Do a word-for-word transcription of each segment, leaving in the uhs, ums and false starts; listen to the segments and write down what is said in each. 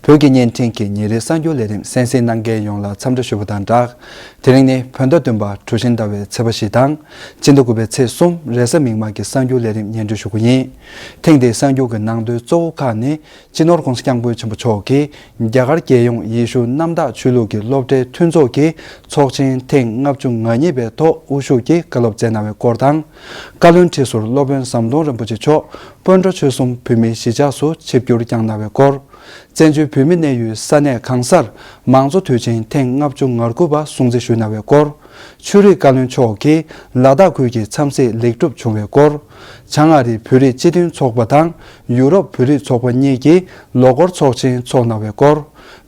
བོད་ཀྱི་བརྙན་འཕྲིན་གྱི་ཉིན་རེའི་གསར་འགྱུར་ལས་རིམ་གསན་གཟིགས་གནང་མཁན་ཡོངས་ལ་འཚམས་འདྲི་ཞུ་བ་དང་སྦྲགས། དེ་རིང་ནི་བོད་ཟླ་བདུན་པ་གྲུ་བཞི་ཟླ་བའི་ཚེས་པ་བཞི་དང་། སྤྱི་ཟླ་དགུ་པའི་ཚེས་གསུམ་རེས་གཟའ་མིག་དམར་གྱི་གསར་འགྱུར་ལས་རིམ་སྙན་སྒྲོན་ཞུ་གི་ཡིན། ཐེངས་འདིའི་གསར་འགྱུར་གྱི་ནང་དོན་གཙོ་བོ་ཁག་ནི། སྤྱི་ནོར་༧གོང་ས་༧སྐྱབས་མགོན་ཆེན་པོ་མཆོག་གིས་རྒྱ་གར་རྒྱལ་ཡོངས་ཡེ་ཤུ་གནམ་བདག་ཆོས་ལུགས་ཀྱི་སློབ་གྲྭའི་མཐུན་ཚོགས་ཀྱི་ཚོགས་ཆེན་ཐེངས་ལྔ་བཅུ་ང་གཉིས་པའི་ཐོག་དབུ་བཞུགས་ཀྱིས་བཀའ་སློབ་སྩལ་གནང་བའི་སྐོར་དང་། བཀའ་བློན་ཁྲི་ཟུར་སློབ་དཔོན་ཟམ་གདོང་རིན་པོ་ཆེ་མཆོག་སྤོན་ཊ་ཆོལ་གསུམ་བོད་མིའི་གཞིས་ཆགས་སུ་ཆིབས་བསྒྱུར་བསྐྱངས་གནང་བའི་སྐོར། བཙན་བྱོལ་བོད་མི་གནས་ཡུལ་ས་གནས་གང་སར་དམངས་གཙོ་དུས་ཆེན་ཐེངས་ལྔ་བཅུ་ང་དགུ་པ་སྲུང་བརྩི་ཞུས་གནང་བའི་སྐོར། ཆོས་རིག་བཀའ་བློན་མཆོག་གིས་ལ་དྭགས་ཁུལ་གྱི་འཚམས་གཟིགས་ལེགས་གྲུབ་བྱུང་བའི་སྐོར། བྱང་ཨ་རིའི་བོད་རིགས་སྤྱི་མཐུན་ཚོགས་པ་དང་ཡུ་རོབ་བོད་རིགས་ཚོགས་པ་གཉིས་ཀྱིས་ལོ་འཁོར་ཚོགས་ཆེན་འཚོགས་གནང་བའི་སྐོར།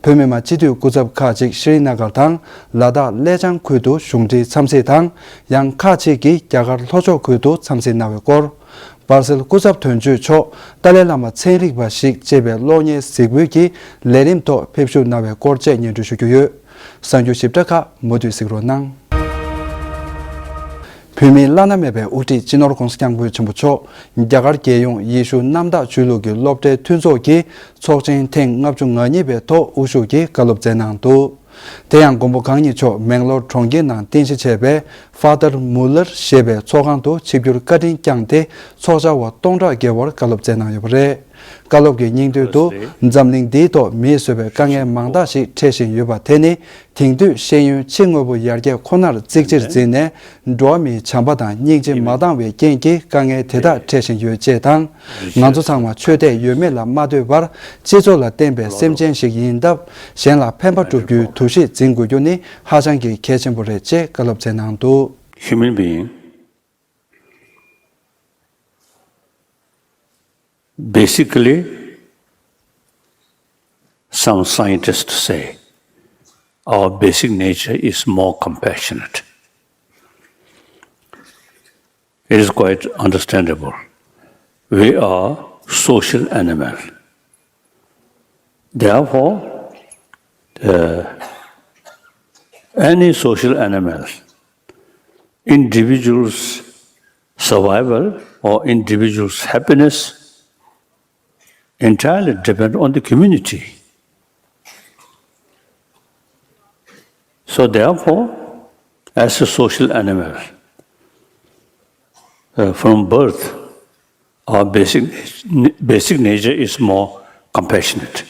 བོད་མི་མང་སྤྱི་འཐུས་སྐུ་ཚབ་ཁག་ཅིག་ཤྲི་ནཱ་གར་དང་ལ་དྭགས་ཀླད་བྱང་ཁུལ་དུ་གཞུང་འབྲེལ་འཚམས་གཟིགས་དང་། ཡང་ཁག་ཅིག་གིས་རྒྱ་གར་ལྷོ་ཕྱོགས་ཁུལ་དུ་འཚམས་གཟིགས་གནང་བའི་སྐོར། སྦར་སིལ་སྐུ་ཚབ་དོན་གཅོད་མཆོག་ཏཱ་ལའི་བླ་མ་ཚན་རིག་པ་ཞིག་ཅེས་པའི་གློག་བརྙན་གཟིགས་འབུལ་གྱི་ལས་རིམ་ཐོག་ཕེབས་ཞུགས་གནང་བའི་སྐོར་བཅས་སྙན་སྒྲོན་ཞུ་རྒྱུ་ཡོད། གསར་འགྱུར་ཞིབ་ཕྲ་ཁག་མུ་མཐུད་གཟིགས་རོགས་གནང་། བོད་མིའི་བླ་ན་མེད་པའི་དབུ་ཁྲིད་སྤྱི་ནོར་༧གོང་ས་༧སྐྱབས་མགོན་ཆེན་པོ་མཆོག་རྒྱ་གར་རྒྱལ་ཡོངས་ཡེ་ཤུ་གནམ་བདག་ཆོས་ལུགས་ཀྱི་སློབ་གྲྭའི་མཐུན་ཚོགས་ཀྱི་ཚོགས་ཆེན་ཐེངས་ལྔ་བཅུ་ང་གཉིས་པའི་ཐོག་དབུ་བཞུགས་ཀྱིས་བཀའ་སློབ་སྩལ་གནང་འདུག་དེ་ཡང་མགོན་པོ་གང་ཉིད་མཆོག་མེང་ལོར་གྲོང་ཁྱེར་ནང་རྟེན་གཞི་བྱས་པའི་Father Muller ཞེས་པའི་ཚོགས་ཁང་དུ་ཆིབས་བསྒྱུར་བཀའ་དྲིན་བསྐྱངས་ཏེ། ཚོགས་བཅར་བ་སྟོང་ཕྲག་བརྒལ་བར་བཀའ་སློབ་སྩལ་གནང་ཡོད་པ་རེད། བཀའ་སློབ་ཀྱི་སྙིང་དོན་དུ། འཛམ་གླིང་འདིའི་ཐོག་མིས་བཟོས་པའི་དཀའ་ངལ་མང་དག་ཞིག་འཕྲད་བཞིན་ཡོད་པ་དེ་ནི། དེང་དུས་ཤེས་ཡོན་ཕྱི་དངོས་པོ་ཡར་རྒྱས་ཁོ་ནར་གཙིགས་ཆེར་འཛིན་ནས། འགྲོ་བ་མིའི་བྱམས་པ་དང་སྙིང་རྗེ་མ་འདང་བའི་རྐྱེན་གྱིས་དཀའ་ངལ་དེ་དག་འཕྲད་བཞིན་ཡོད་ཅེས་དང་། ང་ཚོ་ཚང་མ་ཆོས་དད་ཡོད་མེད་ལ་མ་ལྟོས་པར། སྤྱི་ཚོགས་ལ་བརྟེན་པའི་སེམས་ཅན་ཞིག་ཡིན་སྟབས། གཞན་ལ་ཕན་པ་བསྒྲུབ་རྒྱུའི་འདུ་ཤེས་འཛིན་དགོས་རྒྱུ་ནི་ཧ་ཅང་གི་གལ་ཆེན་པོ་རེད་ཅེས་བཀའ་སློབ་སྩལ་གནང་འདུག Human being, basically, some scientists say our basic nature is more compassionate. It is quite understandable. We are social animal. Therefore, uh, any social animal, individual's survival or individual's happiness entirely depend on the community. So therefore, as a social animal, uh, from birth, our basic, basic nature is more compassionate.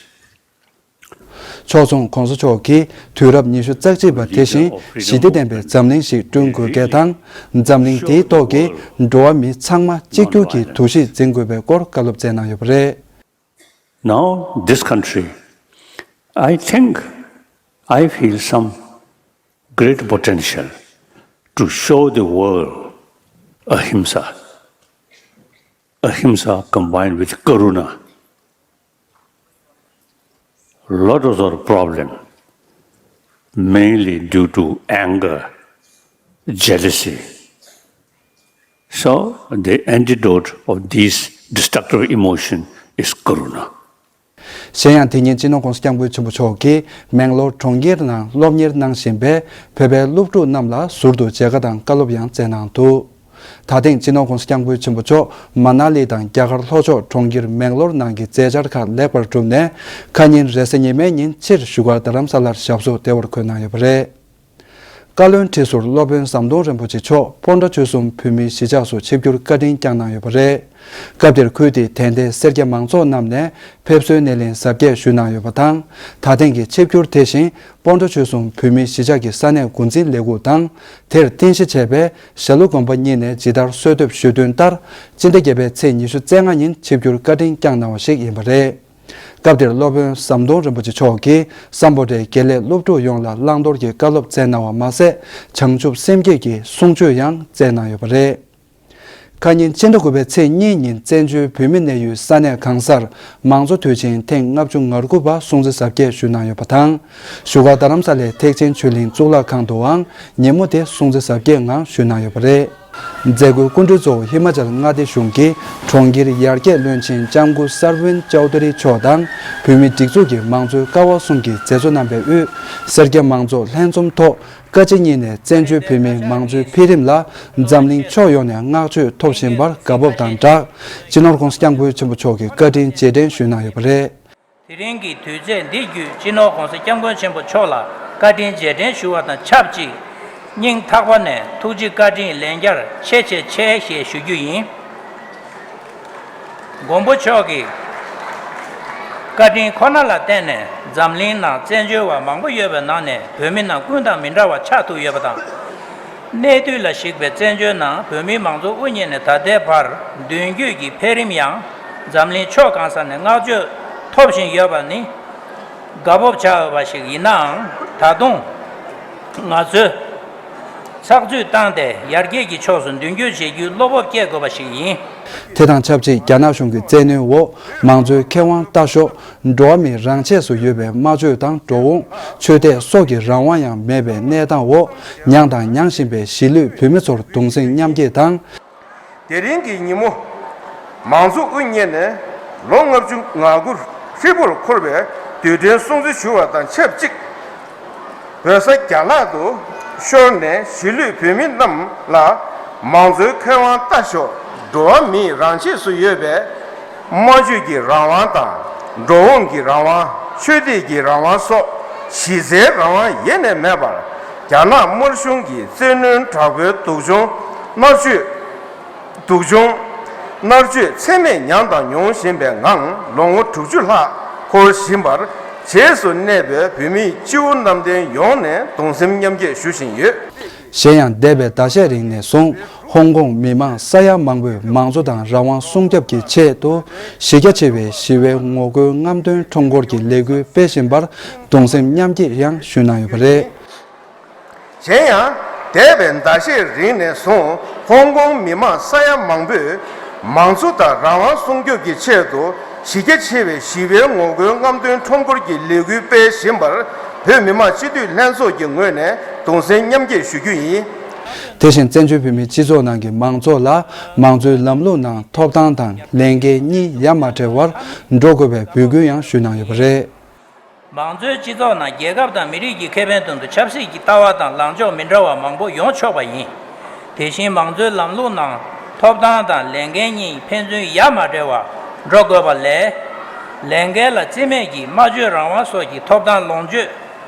ཕྱོགས་མཚུངས་༧གོང་ས་མཆོག་གིས་དུས་རབས་ཉི་ཤུ་རྩ་གཅིག་པ་དེ་བཞིན་ཞི་བདེ་ལྡན་པའི་འཛམ་གླིང་ཞིག་བསྐྲུན་དགོས་སྐད་དང་། འཛམ་གླིང་འདིའི་ཐོག་གི་འགྲོ་བ་མི་ཚང་མ་གཅིག་གྱུར་གྱི་འདུ་ཤེས་འཛིན་དགོས་པའི་སྐོར་བཀའ་སློབ་སྩལ་གནང་ཡོད་པ་རེད། Now, this country, I think, I feel some great potential to show the world ahimsa. Ahimsa combined with karuna. Lot of our problem mainly due to anger, jealousy. So the antidote of this destructive emotion is karuna. གཞན་ཡང་། དེ་ཉིན་སྤྱི་ནོར་༧གོང་ས་༧སྐྱབས་མགོན་ཆེན་པོ་མཆོག་གིས་མེང་ལོར་གྲོང་ཁྱེར་ནང་སློབ་གཉེར་གནང་བཞིན་པའི་བོད་པའི་སློབ་ཕྲུག་རྣམས་ལ་ཟུར་དུ་མཇལ་ཁ་དང་བཀའ་སློབ་ཡང་སྩལ་གནང་འདུག་ད་ཐེངས་སྤྱི་ནོར་༧གོང་ས་༧སྐྱབས་མགོན་ཆེན་པོ་མཆོག་མ་ན་ལི་དང་རྒྱ་གར་ལྷོ་ཕྱོགས་གྲོང་ཁྱེར་མེང་ལོར་ནང་གི་མཛད་འཆར་ཁག་ལེགས་པར་གྲུབ་ནས། ཁ་ཉིན་རེས་གཟའ་ཉི་མའི་ཉིན་ཕྱིར་བཞུགས་སྒར་རྡ་རམ་ས་ལར་ཞབས་སོར་བདེ་བར་འཁོད་གནང་ཡོད་པ་རེད། བཀའ་བློན་ཁྲི་ཟུར་སློབ་དཔོན་ཟམ་གདོང་རིན་པོ་ཆེ་མཆོག་སྤོན་ཊ་ཆོལ་གསུམ་བོད་མིའི་གཞིས་ཆགས་སུ་ཆིབས་བསྒྱུར་བཀའ་དྲིན་བསྐྱངས་གནང་ཡོད་པ་རེད། སྐབས་དེར་ཁུལ་དེའི་དད་ལྡན་སེར་སྐྱ་མང་ཚོགས་རྣམས་ནས་ཕེབས་བསུའི་སྣེ་ལེན་གཟབ་རྒྱས་ཞུས་གནང་ཡོད་པ་དང་། ད་ཐེངས་ཀྱི་ཆིབས་བསྒྱུར་དེ་བཞིན་སྤོན་ཊ་ཆོལ་གསུམ་བོད་མིའི་གཞིས་ཆགས་ཀྱི་ས་གནས་འགོ་འཛིན་ལས་ཁུངས་དང་། དེར་རྟེན་གཞི་བྱས་པའི་ཞྭ་ལུ་དགོན་པ་གཉིས་ནས་ཇི་ལྟར་གསོལ་འདེབས་ཞུས་དོན་ལྟར། སྤྱི་ཟླ་བརྒྱད་པའི་ཚེས་ཉི་ཤུ་རྩ་ལྔ་ཉིན་ཆིབས་བསྒྱུར་བཀའ་དྲིན་བསྐྱངས་གནང་བ་ཞིག་ཡིན་པ་རེད། སྐབས་དེར་སློབ་དཔོན་ཟམ་གདོང་རིན་པོ་ཆེ་མཆོག་གིས་སམ་བྷོ་ཊའི་དགེ་ལས་སློབ་ཕྲུག་ཡོངས་ལ་བླང་དོར་གྱི་བཀའ་སློབ་སྩལ་གནང་བ་མ་ཟད། བྱང་ཆུབ་སེམས་བསྐྱེད་ཀྱི་གསུང་ཆོས་ཡང་སྩལ་གནང་ཡོད་པ་རེད། ཁ་ཉིན་སྤྱི་ཟླ་དགུ་པའི་ཚེས་གཉིས་ཉིན་བཙན་བྱོལ་བོད་མི་གནས་ཡུལ་ས་གནས་གང་སར་དམངས་གཙོ་དུས་ཆེན་ཐེངས་ལྔ་བཅུ་ང་དགུ་པ་སྲུང་བརྩི་གཟབ་རྒྱས་ཞུས་གནང་ཡོད་པ་དང་། བཞུགས་སྒར་རྡ་རམ་ས་ལའི་ཐེག་ཆེན་ཆོས་གླིང་གཙུག་ལག་ཁང་དུའང་ཉིན་མོ་དེ་སྲུང་བརྩི་གཟབ་རྒྱས་ངང་ཞུས་གནང་ཡོད་པ་རེད། མཛད་སྒོའི་སྐུ་མགྲོན་གཙོ་བོ་ཧི་མ་ཅལ་མངའ་སྡེ་གཞུང་གི་གྲོང་ཁྱེར་ཡར་རྒྱས་བློན་ཆེན་ལྕམ་སྐུ་སར་ཝིན་ཅའུ་ཏ་རི་མཆོག་དང་། བོད་མིའི་སྒྲིག་འཛུགས་ཀྱི་མང་གཙོའི་ཀ་བ་གསུམ་གྱི་མཛད་གཙོ་རྣམ་པའི་དབུས། སེར་སྐྱ་མང་ཚོགས་ལྷན་འཛོམས་ཐོག་བཀའ་སྤྱི་གཉིས་ནས་བཙན་བྱོལ་བོད་མིའི་མང་གཙོའི་འཕེལ་རིམ་ལ་འཛམ་གླིང་ཕྱོགས་ཡོངས་ནས་བསྔགས་བརྗོད་ཐོབ་བཞིན་པར་དགའ་སྤོབས་དང་སྦྲགས། སྤྱི་ནོར་༧གོང་ས་༧སྐྱབས་མགོན་ཆེན་པོ་མཆོག་གིས་བཀའ་དྲིན་རྗེས་དྲན་ཞུས་གནང་ཡོད་པ་རེད། དེ་རིང་གི་དུས་ཚོད་འདི་བརྒྱུད་སྤྱི་ནོར་༸གོང་ས་༸སྐྱབས་མགོན་ཆེན་པོ་མཆོག་ལ་བཀའ་དྲིན་རྗེས་དྲན་ཞུ་བ་དང་ཆབས་ཅིག་སྙིང་ཐག་པ་ནས་ཐུགས་རྗེ་བཀའ་དྲིན་ལན་བརྒྱར་ཆེ་ཆེ་ཆེ་ཞེས་ཞུ་རྒྱུ་ཡིན། མགོན་པོ་མཆོག་གི་བཀའ་དྲིན་ཁོ་ན་ལ་བརྟེན་ནས་འཛམ་གླིང་ནང་བཙན་བྱོལ་བ་མང་པོ་ཡོད་པའི་ནང་ནས་བོད་མི་ནང་ཀུན་དང་མི་འདྲ་བ་ཆགས་ཐུབ་ཡོད་པ་དང་། གནས་དུས་ལ་གཞིགས་པའི་བཙན་བྱོལ་ནང་བོད་མིའི་མང་གཙོ་དབུ་བརྙེས་ནས་ད་ལྟའི་བར་མདུན་སྐྱོད་ཀྱི་འཕེལ་རིམ་ཡང་འཛམ་གླིང་ཕྱོགས་གང་ས་ནས་བསྔགས་བརྗོད་ཐོབ་བཞིན་ཡོད་པ་ནི་དགའ་སྤོབས་བྱ་འོས་པ་ཞིག་ཡིན་ནའང་། ད་དུང་ང་ཚོས་ཚགས་ཚུད་བཏང་སྟེ་ཡར་རྒྱས་ཀྱི་ཕྱོགས་སུ་མདུན་སྐྱོད་བྱེད་རྒྱུའི་བློ་སྤོབས་སྐྱེ་དགོས་པ་ཞིག་ཡིན། དེ་དང་ཆབས་ཅིག་རྒྱ་ནག་གཞུང་གི་བཙན་གནོན་འོག་མང་གཙོའི་ཁེ་དབང་ལྟ་ཞོག་འགྲོ་བ་མིའི་རང་ཆས་སུ་ཡོད་པའི་སྨྲ་བརྗོད་དང་འགྲོ་འོང་། ཆོས་དད་སོགས་ཀྱི་རང་དབང་ཡང་མེད་པའི་གནས་སྟངས་འོག་མྱངས་དང་མྱང་བཞིན་པའི་གཞིས་ལུས་བོད་མི་ཚོར་གདུང་སེམས་མཉམ་སྐྱེད་དང་། དེ་རིང་གི་ཉིན་མོ། མང་གཙོ་དབུ་བརྙེས་ནས་ལོ་ལྔ་བཅུ་ང་དགུ་ཧྲིལ་པོར་འཁོར་བའི་དུས་དྲན་སྲུང་བརྩི་ཞུ་བ་དང་ཆབས་ཅིག་བོད་ས་རྒྱ་ནག་ཏུ་ཤོར་ནས་གཞིས་ལུས་བོད་མི་རྣམས་ལ་མང་གཙོའི་ཁེ་དབང་ལྟ་ཞོག་འགྲོ་བ་མིའི་རང་ཆས་སུ་ཡོད་པའི་སྨྲ་བརྗོད་ཀྱི་རང་དབང་དང་། འགྲོ་འོང་གི་རང་དབང་། ཆོས་དད་ཀྱི་རང་དབང་སོགས་གཞི་རྩའི་རང་དབང་ཡེ་ནས་མེད་པར། རྒྱ་ནག་དམར་གཞུང་གི་བཙན་གནོན་དྲག་པོའི་སྡུག་སྦྱོང་མནར་གཅོད། སྡུག་སྦྱོང་མནར་གཅོད་ཚད་མེད་མྱངས་དང་མྱོང་བཞིན་པའི་ངང་ལོ་ངོ་དྲུག་ཅུ་ལྷག་འཁོར་བཞིན་པར། རྗེས་སུ་གནས་པའི་བོད་མིའི་སྤྱི་བོ་གནམ་བསྟན་ཡོངས་ནས་གདུང་སེམས་མཉམ་སྐྱེད་ཞུ་བཞིན་ཡོད། གཞན་ཡང་འདས་པའི་ཟླ་ཤས་རིང་ནས་བཟུང་ཧོང་ཀོང་མི་མང་ས་ཡ་མང་པོས་མང་གཙོ་དང་རང་དབང་སྲུང་སྐྱོབ་ཀྱི་ཆེད་དུ་གཞི་རྒྱ་ཆེ་བའི་ཞི་བའི་ངོ་རྒོལ་རྔམ་སྟོན་ཁྲོམ་སྐོར་གྱི་ལས་འགུལ་སྤེལ་བཞིན་པར་གདུང་སེམས་མཉམ་སྐྱེད་ཡང་ཞུ་གནང་ཡོད་པ་རེད། གཞན་ཡང་། འདས་པའི་ཟླ་ཤས་རིང་ནས་བཟུང་ཧོང་ཀོང་མི་མང་ས་ཡ་མང་པོས་མང་གཙོ་དང་རང་དབང་སྲུང་སྐྱོབ་ཀྱི་ཆེད་དུ་གཞི་རྒྱ་ཆེ་བའི་ཞི་བའི་ངོ་རྒོལ་རྔམ་སྟོན་ཁྲོམ་སྐོར་གྱི་ལས་འགུལ་སྤེལ་བཞིན་པར་བོད་མི་མང་སྤྱི་འཐུས་ལྷན་ཚོགས་ཀྱི་ངོས་ནས་གདུང་སེམས་མཉམ་སྐྱེད་ཞུ་རྒྱུ་ཡིན། དེ་བཞིན་བཙན་བྱོལ་བོད་མིའི་སྤྱི་ཚོགས་ནང་གི་མང་གཙོ་ལ་མང་གཙོའི་ལམ་ལུགས་ནང་ཐོབ་ཐང་དང་ལས་འགན་གཉིས་ཡ་མ་བྲལ་བར་འགྲོ་དགོས་པའི་འབོད་སྐུལ་ཡང་ཞུས་གནང་ཡོད་པ་རེད། མང་གཙོའི་སྤྱི་ཚོགས་ནང་རྒྱལ་ཁབ་དང་མི་རིགས་ཀྱི་ཁེ་ཕན་དོན་དུ་ཆབ་སྲིད་ཀྱི་ལྟ་བ་དང་ལངས་ཕྱོགས་མི་འདྲ་བ་མང་པོ་ཡོང་ཆོག་པ་ཡིན། དེ་བཞིན་མང་གཙོའི་ལམ་ལུགས་ནང་ཐོབ་ཐང་དང་ལས་འགན་གཉིས་ཕན་ཚུན་ཡ་མ་བྲལ་བར་འགྲོ་དགོས་པ་ལས། ལས་འགན་ལ་རྩིས་མེད་ཀྱིས་སྨྲ་བརྗོད་རང་དབང་སོགས་ཀྱི་ཐོབ་ཐང་ལོངས་སྤྱོད་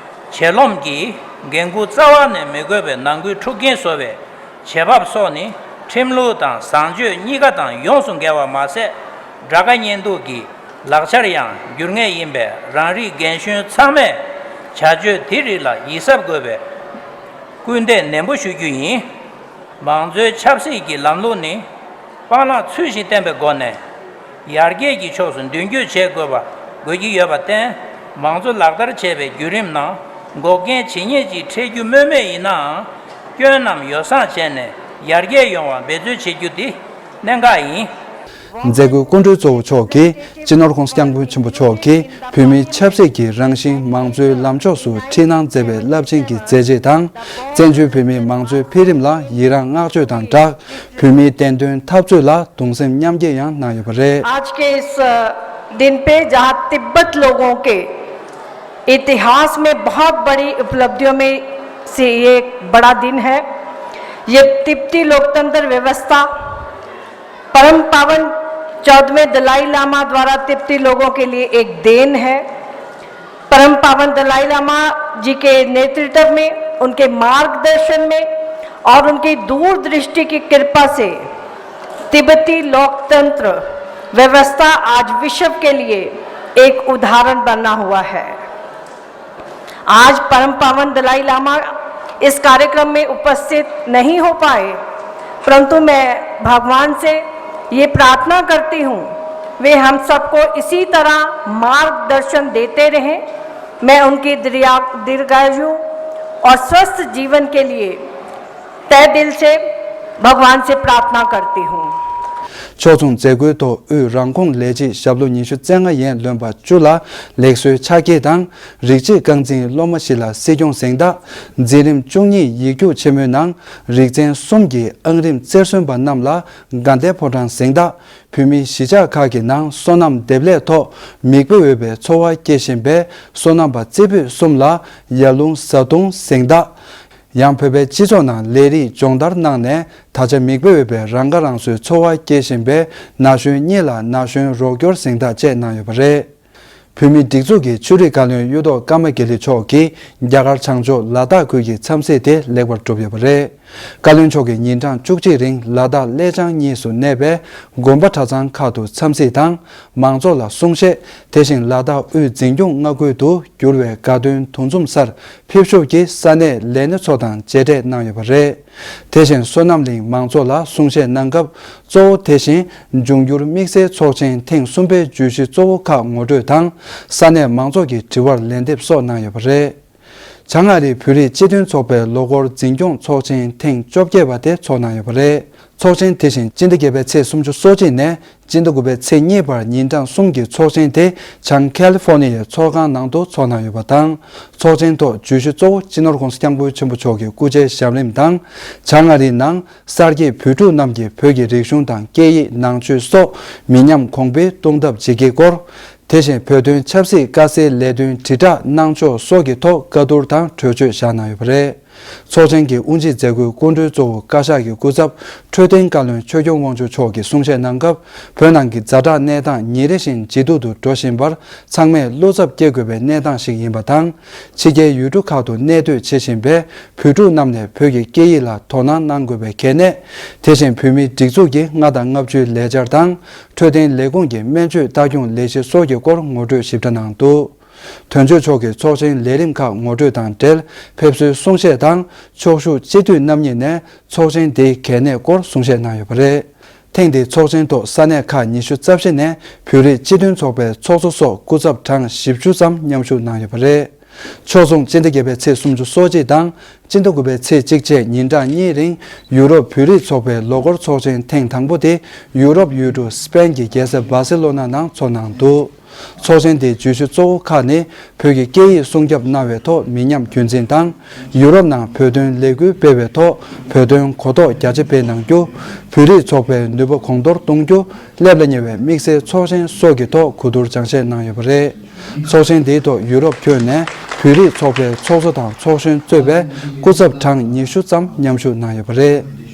བྱེད་ལོང་གིས་འགན་འཁུར་རྩ་བ་ནས་མི་དགོས་པའི་ནང་ཁུལ་འཁྲུག་རྐྱེན་བཟོ་བའི་བྱེད་བབ་སོགས་ནི་ཁྲིམས་ལུགས་དང་བཟང་སྤྱོད་གཉིས་ཀ་དང་ཡོངས་སུ་འགལ་བ་མ་ཟད། དགྲ་དགའ་གཉེན་སྡུག་གི་ལག་ཆར་ཡང་འགྱུར་ངེས་ཡིན་པས། རང་རིགས་རྒན་གཞོན་ཚང་མས་བྱ་སྤྱོད་དེ་རིགས་ལ་ཡིད་གཟབ་དགོས་པའི་སྐུལ་འདེད་ནན་པོ་ཞུ་རྒྱུ་ཡིན། མང་གཙོའི་ཆབ་སྲིད་ཀྱི་ལམ་ལུགས་ནི་སྤང་བླང་ཚུལ་བཞིན་བསྟེན་པའི་སྒོ་ནས། ཡར་རྒྱས་ཀྱི་ཕྱོགས་སུ་མདུན་སྐྱོད་བྱེད་དགོས་པ་དགོས་ཀྱི་ཡོད་པར་བརྟེན། མང་གཙོ་ལག་བསྟར་བྱེད་པའི་བརྒྱུད་རིམ་ནང་འགོག་རྐྱེན་ཇི་སྙེད་ཅིག་འཕྲད་རྒྱུ་སྨོས་མེད་ཡིན་ནའང་། སྐྱོན་རྣམས་ཡོ་བསྲང་བྱས་ནས་ཡར་རྒྱས་ཡོང་བར་འབད་རྩོལ་བྱེད་རྒྱུ་དེ་གནད་འགག་ཡིན། མཛད་སྒོའི་སྐུ་མགྲོན་གཙོ་བོ་མཆོག་གིས་སྤྱི་ནོར་༸གོང་ས་༸སྐྱབས་མགོན་ཆེན་པོ་མཆོག་གིས་བོད་མིའི་ཆབ་སྲིད་ཀྱི་རང་བཞིན་མང་གཙོའི་ལམ་ཕྱོགས་སུ་ཁྲིད་གནང་མཛད་པའི་རླབས་ཆེན་གྱི་མཛད་རྗེས་དང་། བཙན་བྱོལ་བོད་མིའི་མང་གཙོའི་འཕེལ་རིམ་ལ་ཡི་རངས་བསྔགས་བརྗོད་དང་སྦྲགས། བོད་མིའི་བདེན་དོན་འཐབ་རྩོད་ལ་གདུང་སེམས་མཉམ་སྐྱེད་ཡང་གནང་ཡོད་པ་རེད། आज के इस दिन पे जहां तिब्बत लोगों के इतिहास में बहुत बड़ी उपलब्धियों में से ये एक बड़ा दिन है। ये तिब्बती लोकतंत्र व्यवस्था परम पावन चौदहवें दलाई लामा द्वारा तिब्बती लोगों के लिए एक देन है। परम पावन दलाई लामा जी के नेतृत्व में, उनके मार्गदर्शन में और उनकी दूरदृष्टि की कृपा से तिब्बती लोकतंत्र व्यवस्था आज विश्व के लिए एक उदाहरण बना हुआ है। आज परम पावन दलाई लामा इस कार्यक्रम में उपस्थित नहीं हो पाए, परंतु मैं भगवान से ये प्रार्थना करती हूँ, वे हम सबको इसी तरह मार्गदर्शन देते रहें। मैं उनकी दीर्घा-, दीर्घायु और स्वस्थ जीवन के लिए तहे दिल से भगवान से प्रार्थना करती हूँ। ཕྱོགས་མཚུངས་མཛད་སྒོའི་ཐོག་དབུས་རང་ཁོངས་ལས་བྱེད་ཞབས་ལོ་ཉི་ཤུ་རྩ་ལྔ་ཡན་ལོན་པ་བཅུ་ལ་ལེགས་གསོལ་ཕྱག་འཁྱེར་དང་། རིགས་གཅེས་རྐང་འཛིན་སློབ་མ་བཞི་ལ་སྲིད་སྐྱོང་གཟེངས་རྟགས། འཛིན་རིམ་བཅུ་གཉིས་ཡིག་རྒྱུགས་ཆེན་མོའི་ནང་རིགས་ཚན་གསུམ་གྱི་ཨང་རིམ་རྩེར་སོན་པ་རྣམས་ལ་དགའ་ལྡན་ཕོ་བྲང་གཟེངས་རྟགས། བོད་མིའི་གཞིས་ཆགས་ཁག་གི་ནང་སོ་ནམ་འདེབས་ལས་ཐོག་མིག་དཔེ་འོས་པའི་འཚོ་བ་སྐྱེལ་བཞིན་པའི་སོ་ནམ་པ་རྩེ་ཕུད་གསུམ་ལ་ཡར་ཀླུང་བཟའ་བཏུང་གཟེངས་རྟགས། ཡང་བོད་པའི་སྤྱི་ཚོགས་ནང་ལས་རིགས་སྦྱོང་བརྡར་གནང་ནས་ད་ཆ་མིག་དཔེ་འོས་པའི་རང་ཁ་རང་གསོའི་འཚོ་བ་སྐྱེལ་བཞིན་པའི་ན་གཞོན་གཉིས་ལ་ན་གཞོན་རོགས་སྐྱོར་གཟེངས་རྟགས་བཅས་གནང་ཡོད་པ་རེད། བོད་མིའི་སྒྲིག་འཛུགས་ཀྱི་ཆོས་རིག་བཀའ་བློན་གཡུ་ཐོག་ཀརྨ་དགེ་ལེགས་མཆོག་གིས་རྒྱ་གར་བྱང་ཕྱོགས་ལ་དྭགས་ཁུལ་གྱི་འཚམས་གཟིགས་དེ་ལེགས་པར་གྲུབ་ཡོད་པ་རེད། བཀའ་བློན་མཆོག་གིས་ཉིན་གྲངས་བཅུ་གཅིག་རིང་ལ་དྭགས་གླེ་བྱང་གཉིས་སུ་གནས་པའི་དགོན་པ་གྲྭ་ཚང་ཁག་ཏུ་འཚམས་གཟིགས་དང་། མང་ཚོགས་ལ་གསུང་བཤད། དེ་བཞིན་ལ་དྭགས་དབུས་འཛིན་སྐྱོང་མངའ་ཁུལ་དུ་འགྱུར་བའི་དགའ་སྟོན་དུས་མཚམས་སར་ཕེབས་ཞུགས་ཀྱིས་ས་གནས་ལས་སྣེ་ཚོ་དང་མཇལ་འཕྲད་གནང་ཡོད་པ་རེད། དེ་བཞིན་བསོད་ནམས་གླིང་མང་ཚོགས་ལ་གསུང་བཤད་གནང་སྐབས། གཙོ་བོ་དེ་བཞིན་འབྱུང་འགྱུར་དམིགས་བསལ་ཚོགས་ཆེན་ཐེངས་གསུམ་པའི་བརྗོད་གཞི་གཙོ་བོ་ཁག་ངོ་སྤྲོད་དང་། ས་གནས་མང་ཚོགས་ཀྱི་དྲི་བར་ལན་འདེབས་སོགས་གནང་ཡོད་པ་རེད། བྱང་ཨ་རིའི་བོད་རིགས་སྤྱི་མཐུན་ཚོགས་པའི་ལོ་འཁོར་འཛིན་སྐྱོང་ཚོགས་ཆེན་ཐེངས་བཅོ་བརྒྱད་པ་དེ་ཚོགས་གནང་ཡོད་པ་རེད། ཚོགས་ཆེན་དེ་བཞིན་སྤྱི་ཟླ་བརྒྱད་པའི་ཚེས་སུམ་ཅུ་སོ་གཅིག་ནས་སྤྱི་ཟླ་དགུ་པའི་ཚེས་གཉིས་བར་ཉིན་གྲངས་གསུམ་གྱི་ཚོགས་ཆེན་དེ་བྱང་ཁ་ལི་ཧྥོ་ནི་ཡའི་ཚོགས་ཁང་ནང་དུ་ཚོགས་གནང་ཡོད་པ་དང་། ཚོགས་ཆེན་ཐོག་བརྗོད་གཞི་གཙོ་བོ་སྤྱི་ནོར་༸གོང་ས་༸སྐྱབས་མགོན་ཆེན་པོ་མཆོག་གི་སྐུ་ཕྱྭའི་ཞབས་རིམ་དང་། བྱང་ཨ་རིའི་ནང་གསར་སྐྱེས་བོད་ཕྲུག་རྣམས་ཀྱིས་བོད་ཀྱི་རིག་གཞུང་དང་སྐད་ཡིག་ནང་ཆོས་སོགས་མི་ཉམས་གོང་འཕེལ་གཏོང་ཐབས་བྱེད་ཀྱི་སྐོར། དེ་བཞིན་བོད་དོན་ཆབ་སྲིད་དཀའ་སེལ་ལས་དོན་དྲིལ་བསྒྲགས་གནང་ཕྱོགས་སོགས་ཀྱི་ཐོག་བཀའ་བསྡུར་དང་གྲོས་ཆོད་བཞག་གནང་ཡོད་པ་རེད། ཚོགས་ཆེན་གྱི་དབུ་འབྱེད་མཛད་སྒོའི་སྐུ་མགྲོན་གཙོ་བོ་བཀའ་ཤག་གི་སྐུ་ཚབ་འཕྲོད་བསྟེན་བཀའ་བློན་ཆོས་སྐྱོང་དབང་ཕྱུག་མཆོག་གིས་གསུང་བཤད་གནང་སྐབས། བོད་ནང་གི་ཛ་དྲག་གནས་སྟངས་ཉིན་རེ་བཞིན་ཇེ་སྡུག་ཏུ་འགྲོ་བཞིན་པར། ཚང་མས་བློ་འཚབ་སྐྱེ་དགོས་པའི་གནས་སྟངས་ཤིག་ཡིན་པ་དང་། ཕྱི་རྒྱལ་ཡུལ་གྲུ་ཁག་ཏུ་གནས་སྡོད་བྱེད་བཞིན་པའི་བོད་ཕྲུག་རྣམས་ནས་བོད་ཀྱི་སྐད་ཡིག་ལ་དོ་སྣང་གནང་དགོས་པའི་གལ་གནད། དེ་བཞིན་བོད་མིའི་སྒྲིག་འཛུགས་ཀྱི་ལྔ་དང་ལྔ་བཅུའི་ལས་འཆར་དང་། འཕྲོད་བསྟེན་ལས་ཁུངས་ཀྱི་སྨན་བཅོས་ལྟ་སྐྱོང་ལས་གཞི་སོགས་ཀྱི་སྐོར་ངོ་སྤྲོད་ཞིབ་ཕྲ་གནང་འདུག་དོན་གཅོད་མཆོག་གིས་ཚོགས་ཆེན་ལས་རིམ་ཁག་ངོ་སྤྲོད་དང་འབྲེལ། ཕེབས་བསུའི་གསུང་བཤད་དང་། ཕྱོགས་བཞུགས་སྤྱི་འཐུས་རྣམ་གཉིས་ནས་ཚོགས་ཆེན་དེའི་གལ་གནད་སྐོར་གསུང་བཤད་གནང་ཡོད་པ་རེད། ཐེངས་འདིའི་ཚོགས་ཆེན་ཐོག་ས་གནས་ཁག་ཉི་ཤུ་རྩ་བཞི་ནས་བོད་རིགས་སྤྱི་མཐུན་ཚོགས་པའི་ཚོགས་གཙོ་སོགས་སྐུ་ཚབ་གྲངས་བཞི་བཅུ་ཙམ་མཉམ་ཞུགས་གནང་ཡོད་པ་རེད། ཕྱོགས་མཚུངས་སྤྱི་ཟླ་བརྒྱད་པའི་ཚེས་སུམ་ཅུ་སོ་གཅིག་དང་། སྤྱི་ཟླ་དགུ་པའི་ཚེས་གཅིག་བཅས་ཉིན་གྲངས་གཉིས་རིང་ཡུ་རོབ་བོད་རིགས་ཚོགས་པའི་ལོ་འཁོར་ཚོགས་ཆེན་ཐེངས་དང་པོ་དེ་ཡུ་རོབ་ཡུལ་གྲུ་སི་པེན་གྱི་རྒྱལ་ས་སྦར་སེ་ལོ་ན་ནང་ཚོགས་གནང་འདུག་ཚོགས་ཆེན་དེའི་བརྗོད་གཞི་གཙོ་བོ་ཁག་ནི། བོད་ཀྱི་སྐད་ཡིག་སྲུང་སྐྱོབ་གནང་བའི་ཐོག་མི་ཉམས་རྒྱུན་འཛིན་དང་། ཡུ་རོབ་ནང་བོད་དོན་ལས་འགུལ་སྤེལ་བའི་ཐོག་བོད་དོན་གོ་རྟོགས་རྒྱ་ཆེ་སྤེལ་གནང་རྒྱུ། བོད་རིགས་ཚོགས་པའི་ནུས་པ་གོང་མཐོར་གཏོང་རྒྱུ། སླེབས་ལ་ཉེ་བའི་དམིགས་བསལ་ཚོགས་ཆེན་སོགས་ཀྱི་ཐོག་གོ་བསྡུར་སྦྱང་བཤད་གནང་ཡོད་པ་རེད། ཚོགས་ཆེན་དེའི་ཐོག་ཡུ་རོབ་ཁྱོན་ནས་བོད་རིགས་ཚོགས་པའི་ཚོགས་གཙོ་དང་ཚོགས་གཞོན་གཙོས་པའི་སྐུ་ཚབ་གྲངས་ཉི་ཤུ་ཙམ་མཉམ་ཞུགས་གནང་ཡོད་པ་རེད།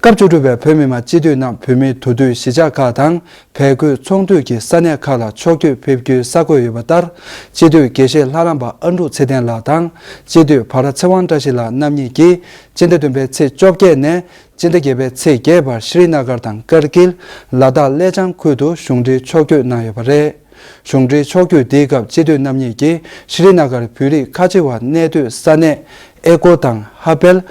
སྐབས་བཅུ་དྲུག་པའི་བོད་མི་མང་སྤྱི་འཐུས་རྣམས་བོད་མིའི་འདུ་སྡོད་གཞིས་ཆགས་ཁག་དང་། བལ་སྐོར་ཚོགས་འདུས་ཀྱི་ས་གནས་ཁག་ལ་ཕྱོགས་བསྐྱོད་ཕེབས་རྒྱུའི་ས་བགོས་ཡོད་པ་ལྟར། སྤྱི་འཐུས་དགེ་བཤེས་ལྷ་རམས་པ་ཨ་འབྲུག་ཚེ་བརྟན་ལགས་དང་། སྤྱི་འཐུས་བྷ་ར་ཚེ་དབང་བཀྲ་ཤིས་ལགས་རྣམ་གཉིས་ཀྱིས་སྤྱི་ཟླ་བདུན་པའི་ཚེས་བཅོ་བརྒྱད་ནས་སྤྱི་ཟླ་བརྒྱད་པའི་ཚེས་བརྒྱད་བར་ཤྲི་ན་གར་དང་ཀར་གིལ། ལ་དྭགས་གླེ་བྱང་ཁུལ་དུ་གཞུང་འབྲེལ་ཕྱོགས་བསྐྱོད་གནང་ཡོད་པ་རེད། གཞུང་འབྲེལ་ཕྱོགས་བསྐྱོད་དེའི་སྐབས་སྤྱི་འཐུས་རྣམ་གཉིས་ཀྱིས་ཤྲི་ན་གར་བོད་རིགས་ཁ་ཆེ་བ་གནས་སྡོད་ས་གནས་ཨེ་ཀོ་དང་ཧ་པེལ།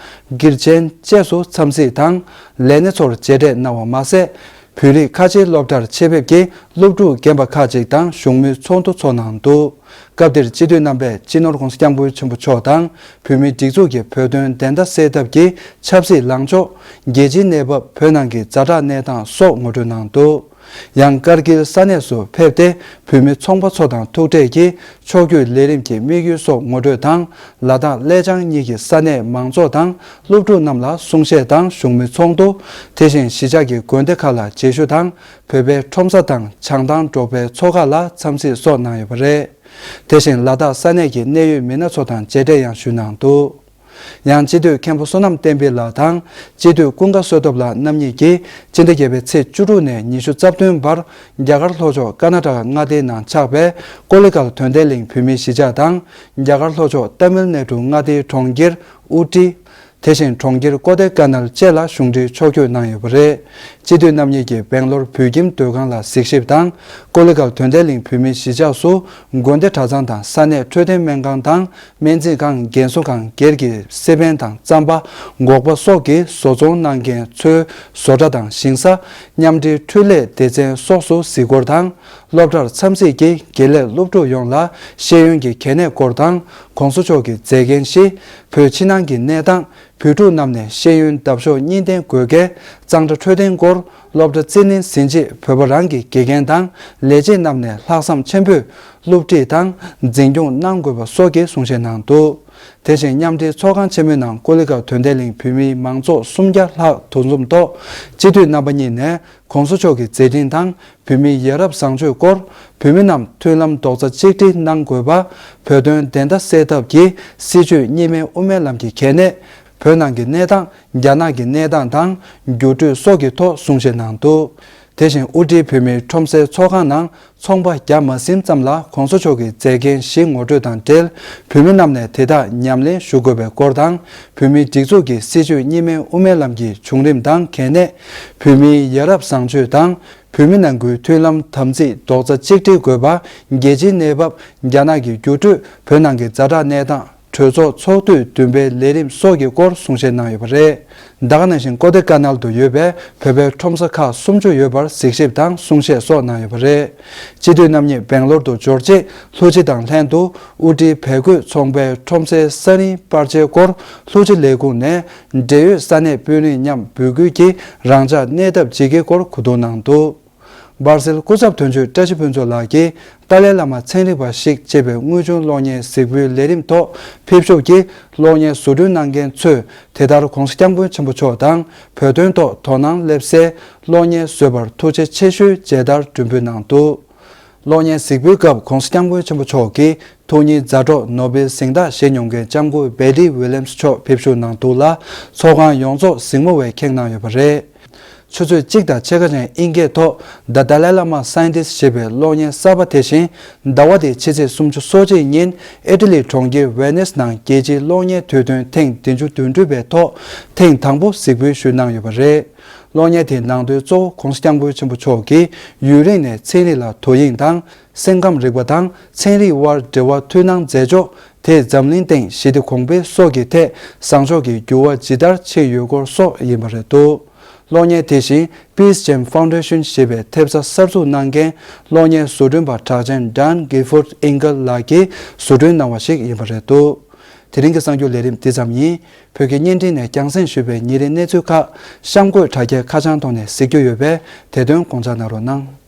གིར་ཆེན་བཅས་སུ་འཚམས་གཟིགས་དང་། ལས་སྣེ་ཚོར་མཇལ་འཕྲད་གནང་བ་མ་ཟད། བོད་རིགས་ཁ་ཆེའི་སློབ་གྲྭར་ཆེད་ཕེབས་ཀྱིས་སློབ་ཕྲུག་རྒན་པ་ཁག་ཅིག་དང་བཞུགས་མོལ་ཚོགས་འདུ་ཚོགས་གནང་འདུག་སྐབས་དེར་སྤྱི་འཐུས་རྣམ་པས་སྤྱི་ནོར་༸གོང་ས་༸སྐྱབས་མགོན་ཆེན་པོ་མཆོག་དང་། བོད་མིའི་སྒྲིག་འཛུགས་ཀྱི་བོད་དོན་བདེན་མཐའ་གསལ་ཐབས་ཀྱི་ཆབ་སྲིད་ལངས་ཕྱོགས། རྒྱལ་སྤྱིའི་གནས་བབ། བོད་ནང་གི་ཛ་དྲག་གནས་སྟངས་སོགས་ངོ་སྤྲོད་གནང་འདུག་ཡང་ཀར་གིལ་ས་གནས་སུ་ཕེབས་ཏེ། བོད་མི་ཚོང་པ་ཚོ་དང་ཐུག་འཕྲད་ཀྱིས་ཕྱོགས་བསྐྱོད་ལས་རིམ་གྱི་དམིགས་ཡུལ་སོགས་ངོ་སྤྲོད་དང་། ལ་དྭགས་གླེ་བྱང་གཉིས་ཀྱི་ས་གནས་མང་ཚོགས་དང་སློབ་ཕྲུག་རྣམས་ལ་གསུང་བཤད་དང་བཞུགས་མོལ་ཚོགས་འདུ། དེ་བཞིན་གཞིས་ཆགས་ཀྱི་དགོན་སྡེ་ཁག་ལ་མཇལ་ཞུ་དང་། བོད་པའི་ཁྲོམ་ས་དང་བྱང་ཐང་འབྲོག་པའི་ཚོ་ཁག་ལ་འཚམས་གཟིགས་སོགས་གནང་ཡོད་པ་རེད། དེ་བཞིན་ལ་དྭགས་ས་གནས་ཀྱི་གནད་ཡོད་མི་སྣ་ཚོ་དང་མཇལ་འཕྲད་ཡང་ཞུས་གནང་འདུག་ཡང་སྤྱི་འཐུས་མཁན་པོ་བསོད་ནམས་བསྟན་འཕེལ་ལགས་དང་། སྤྱི་འཐུས་ཀུན་དགའ་བསོད་སྟོབས་ལགས་རྣམ་གཉིས་ཀྱིས་སྤྱི་ཟླ་བརྒྱད་པའི་ཚེས་བཅུ་དྲུག་ནས་ཉི་ཤུ་རྩ་བདུན་བར་རྒྱ་གར་ལྷོ་ཕྱོགས་ཀར་ན་ཊ་ཀ་མངའ་སྡེའི་ནང་ཆགས་པའི་ཀོ་ལི་གྷལ་དོན་ལྡན་གླིང་བོད་མིའི་གཞིས་ཆགས་དང་། རྒྱ་གར་ལྷོ་ཕྱོགས་ཏ་མིལ་ནེ་ཀྲུ་མངའ་སྡེའི་གྲོང་ཁྱེར་ཨུ་ཏི། དེ་བཞིན་གྲོང་ཁྱེར་ཀོ་དེ་ཀ་ནལ་བཅས་ལ་གཞུང་འབྲེལ་ཕྱོགས་བསྐྱོད་གནང་ཡོད་པ་རེད། སྤྱི་འཐུས་རྣམ་གཉིས་ཀྱིས་སྦེང་ལོར་བོད་ཁྱིམ་སྡོད་ཁང་ལ་གཟིགས་ཞིབ་དང་། ཀོ་ལི་གྷལ་དོན་ལྡན་གླིང་བོད་མིའི་གཞིས་ཆགས་སུ་དགོན་སྡེ་གྲྭ་ཚང་དང་ས་གནས་འཕྲོད་བསྟེན་སྨན་ཁང་དང་། སྨན་རྩིས་ཁང་། རྒན་གསོ་ཁང་། སྒེར་གྱི་སེ་པན་དང་རྩམ་པ། འགོག་པ་སོགས་ཀྱི་བཟོ་ཚོང་གནང་མཁན་ཚོའི་བཟོ་གྲྭ་དང་ཞིང་ས། མཉམ་འབྲེལ་འཕྲུལ་ལས་སྡེ་ཚན་སོགས་སུ་གཟིགས་སྐོར་དང་། སློབ་གྲྭར་འཚམས་གཟིགས་ཀྱིས་དགེ་ལས་སློབ་ཕྲུག་ཡོངས་ལ་ཤེས་ཡོན་གྱི་གལ་གནད་སྐོར་དང་། ༸གོང་ས་མཆོག་གི་མཛད་འགན་བཞི། བོད་ཕྱི་ནང་གི་གནས་སྟངས། བོད་ཕྲུག་རྣམས་ནས་ཤེས་ཡོན་འདབ་གཤོག་གཉིས་ལྡན་དགོས་གལ། གཙང་སྦྲ་འཕྲོད་བསྟེན་སྐོར། སློབ་གྲྭ་རྩིས་ལེན་ཟིན་རྗེས་བོད་པ་རང་གི་དགེ་རྒན་དང་ལས་བྱེད་རྣམས་ནས་ལྷག་བསམ་ཆེན་པོས་སློབ་ཁྲིད་དང་འཛིན་སྐྱོང་གནང་དགོས་པ་སོགས་ཀྱི་གསུང་བཤད་གནང་འདུག་དེ་བཞིན་མཉམ་འབྲེལ་ཚོགས་ཁང་ཆེན་མོའི་ནང་ཀོ་ལི་གྷལ་དོན་ལྡན་གླིང་བོད་མིའི་མང་ཚོགས་སུམ་བརྒྱ་ལྷག་འདུ་འཛོམས་ཐོག་སྤྱི་འཐུས་རྣམ་པ་གཉིས་ནས་༸གོང་ས་མཆོག་གི་མཛད་འཕྲིན་དང་། བོད་མིའི་ཡ་རབས་བཟང་སྤྱོད་སྐོར། བོད་མི་རྣམས་མཐུན་ལམ་རྡོག་རྩ་གཅིག་སྒྲིལ་གནང་དགོས་པ། བོད་དོན་བདེན་མཐའ་གསལ་ཐབས་ཀྱི་སྲིད་བྱུས་གཉིས་སྨན་དབུ་མའི་ལམ་གྱི་གལ་གནད། བོད་ནང་གི་གནས་སྟངས། རྒྱ་ནག་གི་གནས་སྟངས་དང་འགྱུར་འགྲོས་སོགས་ཀྱི་ཐོག་གསུང་བཤད་གནང་འདུག་དེ་བཞིན་དབུ་སྒྲིལ་བོད་མིའི་ཁྲོམ་སའི་ཚོགས་ཁང་ནང་ཚོང་པ་བརྒྱ་མ་ཟིན་ཙམ་ལ་གོང་ས་མཆོག་གི་མཛད་འགན་བཞི་ངོ་སྤྲོད་དང་འབྲེལ། བོད་མི་རྣམས་ནས་དེ་དག་ཉམས་ལེན་ཞུ་དགོས་པའི་སྐོར་དང་། བོད་མིའི་སྒྲིག་འཛུགས་ཀྱི་སྲིད་བྱུས་གཉིས་སྨན་དབུ་མའི་ལམ་གྱི་བྱུང་རིམ་དང་གལ་གནད། བོད་མིའི་ཡ་རབས་བཟང་སྤྱོད་དང་། བོད་མི་ནང་ཁུལ་མཐུན་ལམ་དམ་ཚིག་རྡོག་རྩ་གཅིག་སྒྲིལ་དགོས་པ། རྒྱལ་སྤྱིའི་གནས་བབ། རྒྱ་ནག་གི་འགྱུར་འགྲོས། བོད་ནང་གི་ཛ་དྲག་གནས་སྟངས། གྲོས་ཚོགས་ཚོགས་དུས་བདུན་པའི་ལས་རིམ་སོགས་ཀྱི་སྐོར་གསུང་བཤད་གནང་ཡོད་པ་རེད། ད་ག་ནང་བཞིན་ཀོ་དེ་ཀ་ནལ་དུ་ཡོད་པའི་བོད་པའི་ཁྲོམ་ས་ཁག་སུམ་ཅུ་ཡོད་པར་གཟིགས་ཞིབ་དང་གསུང་བཤད་སོགས་གནང་ཡོད་པ་རེད། སྤྱི་འཐུས་རྣམ་གཉིས་སྦེང་ལོར་དུ་འབྱོར་རྗེས་ལྷུ་ཅི་དང་ལྷན་དུ་དབུ་སྒྲིལ་བལ་གོས་ཚོང་པའི་ཁྲོམ་སའི་ས་རིན་པར་ཆས་སྐོར་ལྷུ་ཅི་ལས་ཁུངས་ནས་འབྲེལ་ཡོད་ས་གནས་དཔོན་རིགས་མཉམ་འབོད་སྐུལ་གྱིས་རང་འཇགས་གནས་ཐབས་བྱེད་ཀྱི་སྐོར་གོ་བསྡུར་གནང་འདུག། སྦར་སིལ་སྐུ་ཚབ་དོན་གཅོད་བཀྲ་ཤིས་ཕུན་ཚོགས་ལགས་ཀྱིས་ཏཱ་ལའི་བླ་མ་ཚན་རིག་པ་ཞིག་ཅེས་པའི་དངོས་བྱུང་གློག་བརྙན་གཟིགས་འབུལ་ལས་རིམ་ཐོག་ཕེབས་ཞུགས་ཀྱིས་གློག་བརྙན་བཟོ་སྐྲུན་གནང་མཁན་ཚོས་དེ་ལྟར་༧གོང་ས་༧སྐྱབས་མགོན་ཆེན་པོ་མཆོག་དང་བོད་དོན་ཐོག་དོ་སྣང་སླེབས་སའི་གློག་བརྙན་བཟོས་པར་ཐུགས་རྗེ་ཆེ་ཞུའི་མཇལ་དར་སྒྲོན་འབུལ་གནང་འདུག། གློག་བརྙན་གཟིགས་འབུལ་སྐབས་༧གོང་ས་༧སྐྱབས་མགོན་ཆེན་པོ་མཆོག་གིས་ཐུགས་ཉིད་མཛའ་གྲོགས་ནོ་བེལ་གཟེངས་རྟགས་བཞེས་མྱོང་མཁན་ལྕམ་སྐུ་བེ་ལི་ཝི་ལི་ཡམ་སི་མཆོག་ཕེབས་ཞུགས་གནང་འདུག་ལ། ཚོགས་ཁང་ཡོངས་རྫོགས་གཟིགས་མོ་བས་ཁེངས་གནང་ཡོད་པ་རེད། ཆུ་ཚོད་གཅིག་དང་ཕྱེད་ཀ་ཅན་དབྱིན་སྐད་ཐོག The Dalai Lama Scientist ཞེས་པའི་གློག་བརྙན་གསར་པ་དེ་བཞིན་ཟླ་བ་འདིའི་ཕྱི་ཚེས་སོ་གཅིག་ཉིན་ཨི་ཊ་ལི་གྲོང་ཁྱེར་ཝེ་ནིས་ནང་རྒྱལ་སྤྱིའི་གློག་བརྙན་དུས་སྟོན་ཐེངས་བདུན་ཅུ་དོན་དྲུག་པའི་ཐོག་ཐེངས་དང་པོ་གཟིགས་འབུལ་ཞུས་གནང་ཡོད་པ་རེད། གློག་བརྙན་དེའི་ནང་དོན་གཙོ་བོ་༧གོང་ས་༧སྐྱབས་མགོན་ཆེན་པོ་མཆོག་གིས་ཡུན་རིང་ནས་ཚན་རིག་ལ་དོ་དབྱིངས་དང་། སེམས་ཁམས་རིག་པ་དང་ཚན་རིག་དབར་འབྲེལ་བ་ཐུགས་སྣང་མཛད་ཕྱོགས་དེས་འཛམ་གླིང་སྟེང་ཞི་བདེ་གོང་འཕེལ་སོགས་ཀྱི་ཐད་བཟང་ཕྱོགས་ཀྱི་འགྱུར་བ་ཇི་ལྟར་ཕྱིན་ཡོད་སྐོར་སོགས་ཡིན་པ་རེད་འདུག། གློག་བརྙན་དེ་བཞིན་Peace Gem Foundation ཞེས་པའི་ཐེབས་རྩ་གསར་འཛུགས་གནང་མཁན་གློག་བརྙན་བཟོ་སྐྲུན་པ་གྲགས་ཅན་Dan Gifford Engel ལགས་ཀྱིས་བཟོ་སྐྲུན་གནང་བ་ཞིག་ཡིན་པ་རེད་འདུག། དེ་རིང་གི་གསར་འགྱུར་ལས་རིམ་འདི་ཙམ་ཡིན། བོད་ཀྱི་བརྙན་འཕྲིན་ནས་རྒྱང་སྲིང་ཞུས་པའི་ཉིན་རེའི་གནས་ཚུལ་ཁག་གཤམ་འཁོད་དྲ་རྒྱའི་ཁ་བྱང་ཐོག་ནས་གཟིགས་རྒྱུ་ཡོད་པས་དེ་དོན་དགོངས་འཇགས་གནང་རོགས་གནང་།